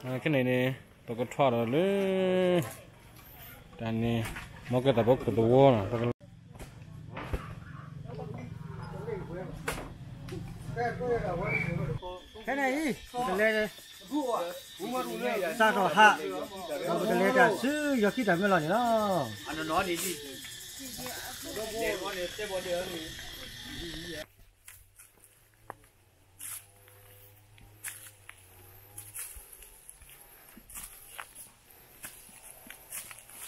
ခဲန့ၣ်န့ၣ် ပကထီၣ်ဒီးလၢ တၢ်န့ၣ် မ်ကဲတၢ်ဖိခိၣ်သဝီနီၤ ပက ခဲန့ၣ်အံၤ ပကလဲၤ စးထီၣ်ဟး ဒီးပကလဲၤတၢ်ဆူယီၤခံတၢ်မၢလီၤန့ၣ်လီၤ. တၢ်ဘျုးလီၤ တနံၤညါအံၤဒီး ကစၢ်ယွၤဘျုး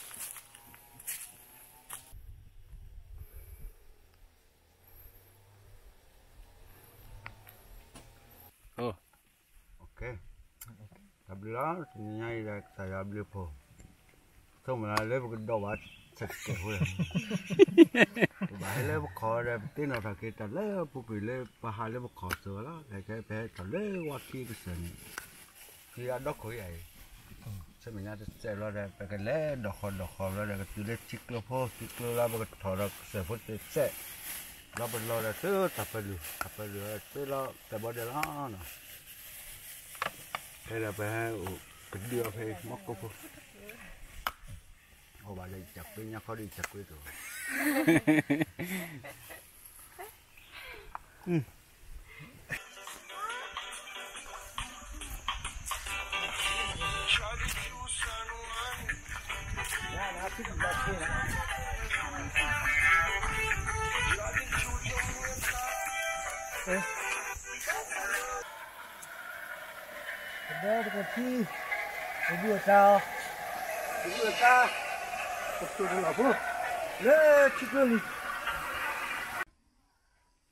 ဖှိၣ် ဆိကမိၣ်လၢပကဒီးဘၣ်ဆဲးကဲးဖိဒီး ပဘၣ်ဟဲလၢပခီၣ်ဒီး ပသ့ၣ်နီၣ်ထီၣ်က့ၤတၢ်လၢအပူၤကွံာ်လၢပဟးလၢပခီၣ်စိၤလီၤ. ခဲအံၤပဟဲထီၣ်လၢဝါခံကစၢၢ်န့ၣ် ခံဂၤဒီခိၣ်ယၤအံၤ ဆၢမဲာ်ညါတစဲးဘျီဒီး ပကလဲၤဒီးဃီၤဒီးဃီၤဘျီဒီး ကတုၤလၢထံကျိဖိ ထံကျိလီၤ ပကထီၣ်ဒီးကစၢၢ်ဖိတစဲး လီၤပလီၢ်ဒီးဆူတၢ်ပၢၢ်လုာ် တၢ်ပၢၢ်လုာ်ဆူလီၤတဲာ်ဘီဒဲးလီၤ. ဖဲဒီးပဟဲအိၣ်ကဒုအီၤဖဲမီၢ်ကိၣ်ဖိ အိၣ်ဘၣ်လၢယကကွ့ညါခီဒီးယကကွ့တအိၣ် ပဒဲတကထံ ပဘူၣ်အတၢ်အီၤ ပဘူၣ်အတၢ် ပတိၢ်တလီၢ်ဖိ လၢထံကျိလံ ဟ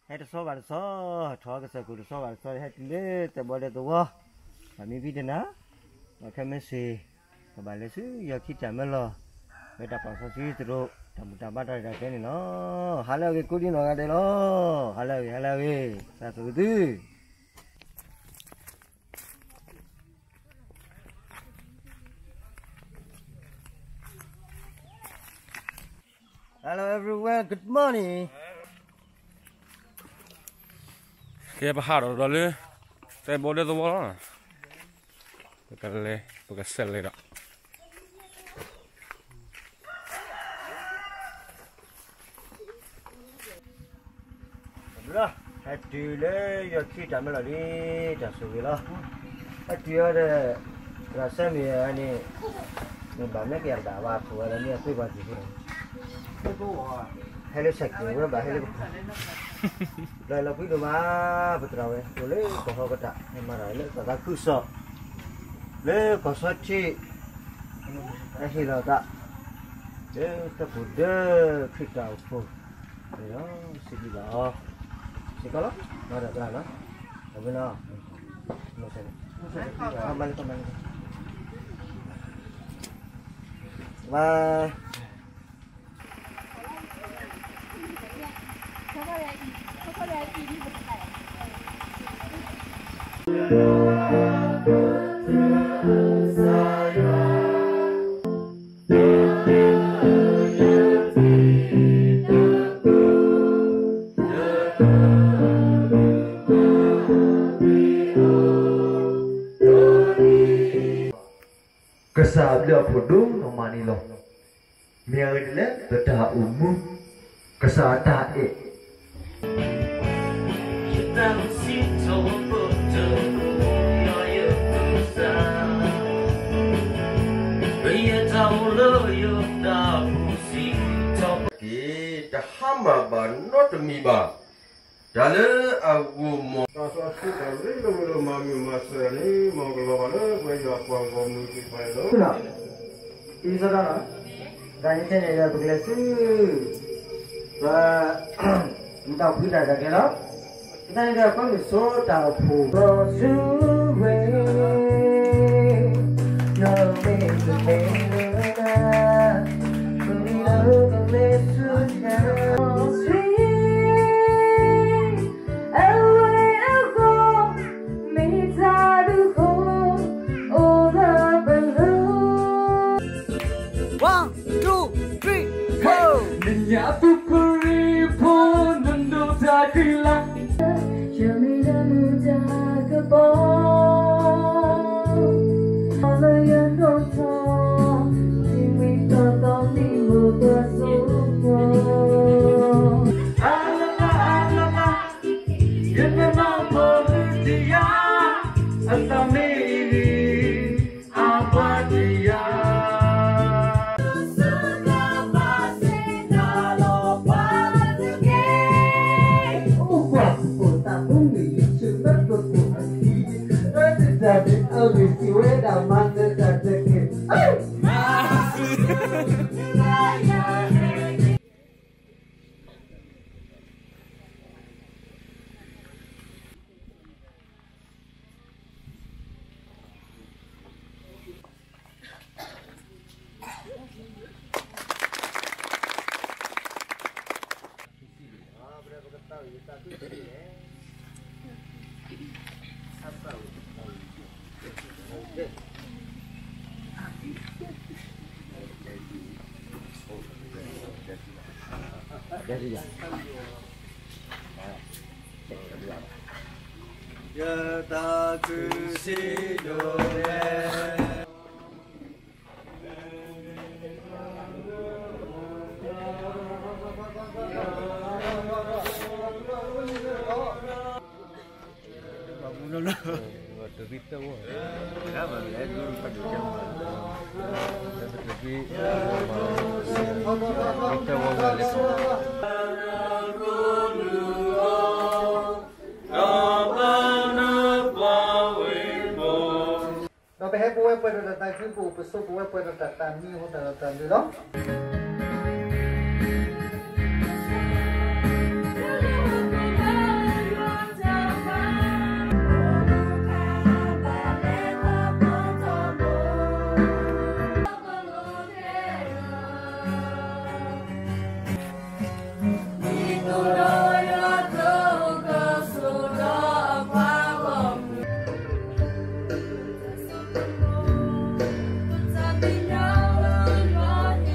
ဲတဆီဘၣ်တဆီ ထီၣ်ကစၢၢ်ခိၣ်တဆီဘၣ်တဆီ ဟဲတုၤလၢတဲာ်ဘီဒဲးသဝီ ပမ့ၢ်ဖံးတနၤ ဒီးခဲမ့ၢ်စ့ၢ် ကဘၣ်လဲၤဆူယီၤခံတၢ်မၢလီၤ ဝဲတၢ်ပာ်စီဆှံသရိာ် တၢ်ဘူၣ်တၢ်ဘါတၢ်ရဲၣ်တၢ်ကျဲၤန့ၣ်လီၤ. ဟါလၢအဂ့ၤ ကိးဒံနီၢ်ဂၤဒဲးလီၤ. ဟါလၢအဂ့ၤ ဟါလၢအဂ့ၤ တၢ်သူၣ်သု Hello everyone, good morning. ကဲ ပဟးထီၣ်ဒီးလၢ တဲာ်ဘီဒဲးသဝီလီၤ. ပကလဲၤ ပကစဲးလဲၤဒီး ဟဲတုၤလၢယီၤခံတၢ်မၢလီၤလံ တၢ်ဆိၣ်ဂ့ၤလီၤ. ဟဲတုၤအီၤဒီး ပှၤဆၢမုၢ်အန့ၣ် မ့ၢ်ဘၣ်မ့ၢ်ကယၤတဘၣ် ပှၤခိၣ်ဝဲဒီးမ့ၢ်အသွံၣ်ပှၤစံၣ်ဖိ ဟဲလၢစဲးကဲးဝဲဘၣ်ဟဲလၢပခီၣ် လီၤလီၤကွံဒိၣ်မး ပသရၣ်ဝဲ အိၣ်လၢကီၢ်ဟီၣ်ကတၢၢ် မၤတၢ်လၢသးသးခုကစီၣ် လၢကီၢ်စီထံး ဟဲဟ့ၣ်လီၤသး လၢတၢ်ပူၤဒၢခရံာ်တၢ်အိၣ်ဖှိၣ် န့ၣ်လီၤ စံးဘျုးဘၣ်အီၤ စ့ၢ်ကီးလီၤ မၤတၢ်သရၣ်လီၤ အဝဲလီၤ မၤလၢကမၤလၢ bye. ကစၢ်အဘျုးအဖှိၣ်ဒိၣ်နီၢ်မးန့ၣ်လီၤ. မ့ၢ်အဂ့ၢ်ဒ်လဲၣ် ပတၢ်အိၣ်မူ ကစၢ်အတၢ်အဲၣ် က့ၤ တဟါမၢ်ဘၣ်နီတမံၤဘၣ်. တၢ်လၢအဂီၢ်မီၢ် တၢ်စီဆှံတၢ်ရ့လိာ်ဝဲလၢမၤမုာ်မၤစၢၤန့ၣ် မ်ကလီၤဘၣ်လၢပှၤယွၤပှၤဂီၢ်မုၢ်သ့ၣ်တဖၣ်န့ၣ်လီၤ. အံၤစီတၢ်နီၤ တၢ်န့ၣ်ထဲန့ၣ်ဒီး ပကလဲၤဆူ ပ မတၢ်ဖုတၢ်တၢ်ကဲလီၤ. ပတၢ်န့ၣ်ဒီး ကွဲမုာ်ဆိတၢ်အိၣ်ဖှိၣ် ဒီးဆူဝဲ နီၢ်မ့ၢ်တမ့ၢ်လၢနၤ မုၢ်နံၤလၢကလဲၤဆူညါ ဆံ အဝဲအဂီၢ် မ့ၢ်တၢ်ဒုးဃိ အိၣ်လၢပလီၢ် One, two, three, four. နညါသူခရံာ်ဖိ နဒိၣ်တၢ်ကံၢ်လါ ယမ့ၢ်နမူဒါကပီၤ အပှၤတယၤ အိၣ်ကွၢ်ပသးဖိမုၣ်ယ့ၣ်ၡူးလၢပပူၤအခံ, လၢတၢ်န့ၣ်အဂ့ၢ်စံးဝဲဒၣ်မၤနၢၤတၢ်တက့ၢ်. ယတၢ်ကစံးဒိၣ်လဲၣ်. ဒီးပဟဲပဝဲပှဲၤဒီးတၢ်သးခုပူၤ ပဆိပဝဲပှဲၤဒီးတၢ်သးမံအဃိသတးဒီးတၢ်ဘျုးလီၤ.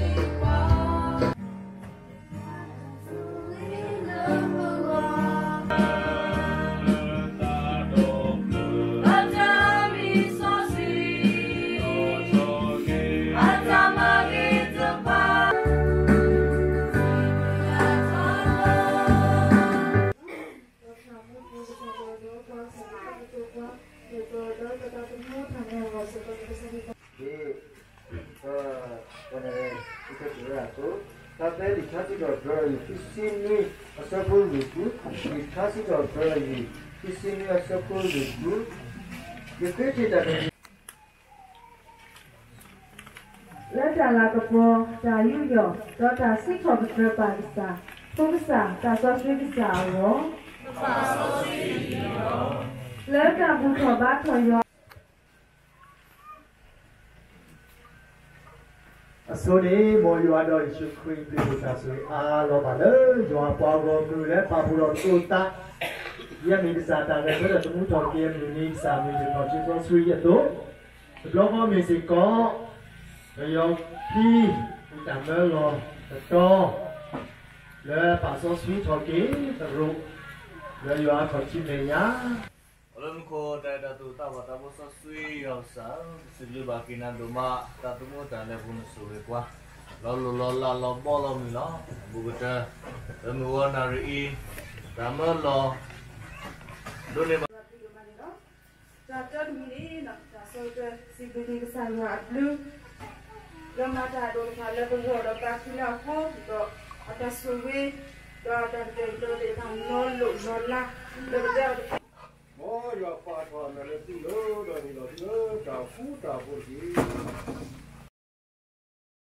တၢ်တဲလံာ်ထါစံးထီၣ်ပတြၢၤအံၤ ခံဆံနွံ အဆၢဖိလွံၢ်ဆံ, လံာ်ထါစံးထီၣ်ပတြၢၤအံၤ ခံဆံနွံ အဆၢဖိလွံၢ်ဆံ, ယဃ့တၢ်တ လၢတၢ်လၤကပီၤ, တၢ်ယူးယီၣ်, ဒီးတၢ်စံးထီၣ်ပတြၢၤပၢ်ကစၢ်, ဖိကစၢ်, တၢ်စီဆှံကစၢ်အဂီၢ်, လၢတၢ်ဘူၣ်ထီၣ်ဘါထီၣ်ယွၤ အဆိန့ၣ် မ်ယွၤဒီးယ့ၣ်ၡူးခရံာ်အဘျုးအဖှိၣ်တၢ်ဆိၣ်ဂ့ၤအါလီၤဘၣ်လၢ ယွၤအပှၤဂီၢ်မုၢ်လၢပာ်ဖှိၣ်ထီၣ်ပသး, ယဲမ့ၢ်ကစၢ်တၢ်ဂဲၤဆၢထၢၣ်သမူထီၣ်က့ၤအမုၢ်နံၤ ကစၢ်မ့ၢ်တၢ်ထီၣ်ထံသီဆှံအသိး, တဘျီဃီမ့ၢ်စ့ၢ်ကီး ပယီၤခံ တၢ်မၢလီၤတတီ လၢပာ်စီဆှံထီၣ်က့ၤသရိာ် လၢယွၤအထီၣ်ထံမဲာ်ညါ လၢမူခိၣ်တၢ်အဲၣ်တၢ်သးတၢ်ဘၣ်တၢ်ဘိစီဆှံယွၤကစၢ်, ပစံးဘျုးဘၣ်က့ၤနၤဒိၣ်မး တၢ်သမူတၢ်လဲၤပူၤနဆိၣ်ဂ့ၤပှၤ, လီၤလိၢ်လီၤလးလီၤဘီလီၤမုၢ်လီၤ, ဘူးကတၢၢ် လၢမုၢ်ဂီၤနၣ်ရံၣ်အံၤ, တၢ်မၢလီၤ ဒိးန့ၢ်ဘၣ် တၢ်တၢတမံၤန့ၣ် တၢ်ဆၢကတီၢ်စံးဘျုးက့ၤကစၢ်ယွၤအဘျုး လၢမၤတၢ်ဒိၣ်တဖၣ်လၢပဂီၢ်ဒီးပာ်ဖှိၣ်လၢအဃိ ဒီးအတၢ်ဆိၣ်ဂ့ၤ ဒီးအတၢ်ကတဲာ်ကတီၤသ့ၣ်တဖၣ်လီၤလိၢ်လီၤလး လၢပတဲအီၤတဖၣ် မ်ယွၤပာ်ထီၣ်အမဲာ်လၢသုလိၤဒီးဟ့ၣ်လီၤသုလၢတၢ်ဃူတၢ်ဖိးတက့ၢ်.